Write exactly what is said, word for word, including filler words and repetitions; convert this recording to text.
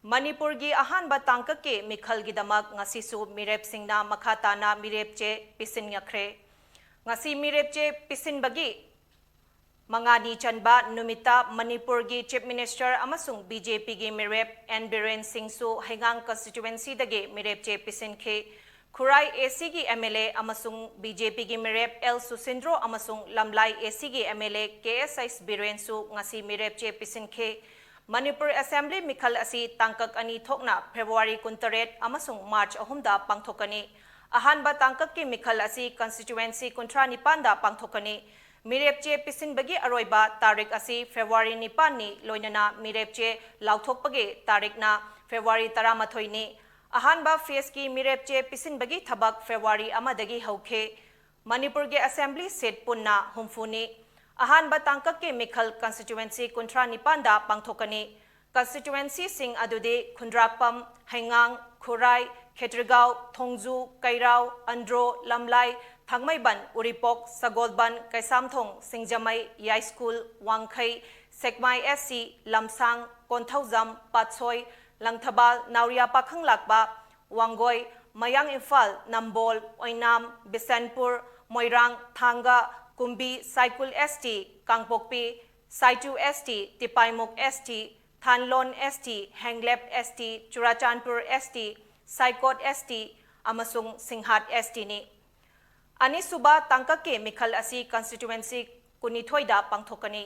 ꯃꯅꯤꯄꯨꯔꯒꯤ ꯑꯍꯥꯟꯕ ꯇꯥꯡꯀꯛꯀꯤ ꯃꯤꯈꯜꯒꯤꯗꯃꯛ ꯉꯁꯤꯁꯨ ꯃꯤꯔꯦꯞꯁꯤꯡꯅ ꯃꯈꯥ ꯇꯥꯅ ꯃꯤꯔꯦꯞ ꯆꯦ ꯄꯤꯁꯤꯟꯈ꯭ꯔꯦ꯫ ꯉꯁꯤ ꯃꯤꯔꯦꯞ ꯆꯦ ꯄꯤꯁꯤꯟꯕꯒꯤ ꯃꯉꯥꯅꯤ ꯆꯟꯕ ꯅꯨꯃꯤꯠꯇ ꯃꯅꯤꯄꯨꯔꯒꯤ Chief Minister ꯑꯃꯁꯨꯡ BJPꯒꯤ ꯃꯤꯔꯦꯞ ꯑꯦꯟ ꯕꯤꯔꯦꯟ ꯁꯤꯡꯁꯨ ꯍꯩꯉꯥꯡ constituencyꯗꯒꯤ ꯃꯤꯔꯦꯞ ꯆꯦ ꯄꯤꯁꯤꯟꯈꯤ꯫ ꯈꯨꯔꯥꯏ ACꯒꯤ MLA ꯑꯃꯁꯨꯡ BJPꯒꯤ ꯃꯤꯔꯦꯞ ꯑꯦꯜ ꯁꯨꯁꯤꯟꯗ꯭ꯔꯣ ꯑꯃꯁꯨꯡ ꯂꯝꯂꯥꯏ ACꯒꯤ MLA ꯀꯦ ꯑꯦꯁ ꯑꯩꯁ ꯕꯤꯔꯦꯟꯁꯨ ꯉꯁꯤ ꯃꯤꯔꯦꯞ ꯆꯦ ꯄꯤꯁꯤꯟꯈꯤ꯫ ꯃꯅꯤꯄꯨꯔ Assembly ꯃꯤꯈꯜ ꯑꯁꯤ ꯇꯥꯡꯀꯛ ꯑꯅꯤ ꯊꯣꯛꯅ February ꯀꯨꯟꯇꯔꯦꯠ ꯑꯃꯁꯨꯡ March ꯑꯍꯨꯝꯗ ꯄꯥꯡꯊꯣꯛꯀꯅꯤ꯫ ꯑꯍꯥꯟꯕ ꯇꯥꯡꯀꯛꯀꯤ ꯃꯤꯈꯜ ꯑꯁꯤ constituency ꯀꯨꯟꯊ꯭ꯔꯥ ꯅꯤꯄꯥꯟꯗ ꯄꯥꯡꯊꯣꯛꯀꯅꯤ꯫ ꯃꯤꯔꯦꯞ ꯆꯦ ꯄꯤꯁꯤꯟꯕꯒꯤ ꯑꯔꯣꯏꯕ ꯇꯥꯔꯤꯛ ꯑꯁꯤ February ꯅꯤꯄꯥꯟꯅꯤ, ꯂꯣꯏꯅꯅ ꯃꯤꯔꯦꯞ ꯆꯦ ꯂꯥꯎꯊꯣꯛꯄꯒꯤ ꯇꯥꯔꯤꯛꯅ February ꯇꯔꯥꯃꯥꯊꯣꯏꯅꯤ꯫ ꯑꯍꯥꯟꯕ phaseꯀꯤ ꯃꯤꯔꯦꯞ ꯆꯦ ꯄꯤꯁꯤꯟꯕꯒꯤ ꯊꯕꯛ February ꯑꯃꯗꯒꯤ ꯍꯧꯈꯤ꯫ ꯃꯅꯤꯄꯨꯔꯒꯤ Assembly seat ꯄꯨꯟꯅ ꯍꯨꯝꯐꯨꯅꯤ꯫ ꯑꯍꯥꯟꯕ ꯇꯥꯡꯀꯛꯀꯤ ꯃꯤꯈꯜ constituency ꯀꯨꯟꯊ꯭ꯔꯥ ꯅꯤꯄꯥꯟꯗ ꯄꯥꯡꯊꯣꯛꯀꯅꯤ꯫ Constituencyꯁꯤꯡ ꯑꯗꯨꯗꯤ ꯈꯨꯟꯗ꯭ꯔꯥꯛꯄꯝ, ꯍꯩꯉꯥꯡ, ꯈꯨꯔꯥꯏ, ꯈꯦꯇ꯭ꯔꯤꯒꯥꯎ, ꯊꯣꯡꯖꯨ, ꯀꯩꯔꯥꯎ, ꯑꯟꯗ꯭ꯔꯣ, ꯂꯝꯂꯥꯏ, ꯊꯥꯡꯃꯩꯕꯟ, ꯎꯔꯤꯄꯣꯛ, ꯁꯒꯣꯜꯕꯟ, ꯀꯩꯁꯥꯝꯊꯣꯡ, ꯁꯤꯡꯖꯃꯩ, ꯌꯥꯏꯁ꯭ꯀꯨꯜ, ꯋꯥꯡꯈꯩ, ꯁꯦꯛꯃꯥꯏ SC, ꯂꯝꯁꯥꯡ, ꯀꯣꯟꯊꯧꯖꯝ, ꯄꯥꯠꯁꯣꯏ, ꯂꯪꯊꯕꯥꯜ, ꯅꯥꯎꯔꯤꯌꯥ ꯄꯥꯈꯪꯂꯥꯛꯄ, ꯋꯥꯡꯒꯣꯏ, ꯃꯌꯥꯡ ꯏꯝꯐꯥꯜ, ꯅꯝꯕꯣꯜ, ꯑꯣꯏꯅꯥꯝ, ꯕꯤꯁꯦꯟꯄꯨꯔ, ꯃꯣꯏꯔꯥꯡ, ꯊꯥꯡꯒ, ꯀꯨꯝꯕꯤ, ꯁꯥꯏꯀꯨꯜ ST, ꯀꯥꯡꯄꯣꯛꯄꯤ, ꯁꯥꯏꯇꯨ ST, ꯇꯤꯄꯥꯏꯃꯨꯛ ST, ꯊꯥꯟꯂꯣꯟ ST, ꯍꯦꯡꯂꯦꯞ ST, Churachandpur ST, ꯁꯥꯏꯀꯣꯠ ST ꯑꯃꯁꯨꯡ ꯁꯤꯡꯍꯥꯠ STꯅꯤ꯫ ꯑꯅꯤꯁꯨꯕ ꯇꯥꯡꯀꯛꯀꯤ ꯃꯤꯈꯜ ꯑꯁꯤ constituency ꯀꯨꯟꯅꯤꯊꯣꯏꯗ ꯄꯥꯡꯊꯣꯛꯀꯅꯤ꯫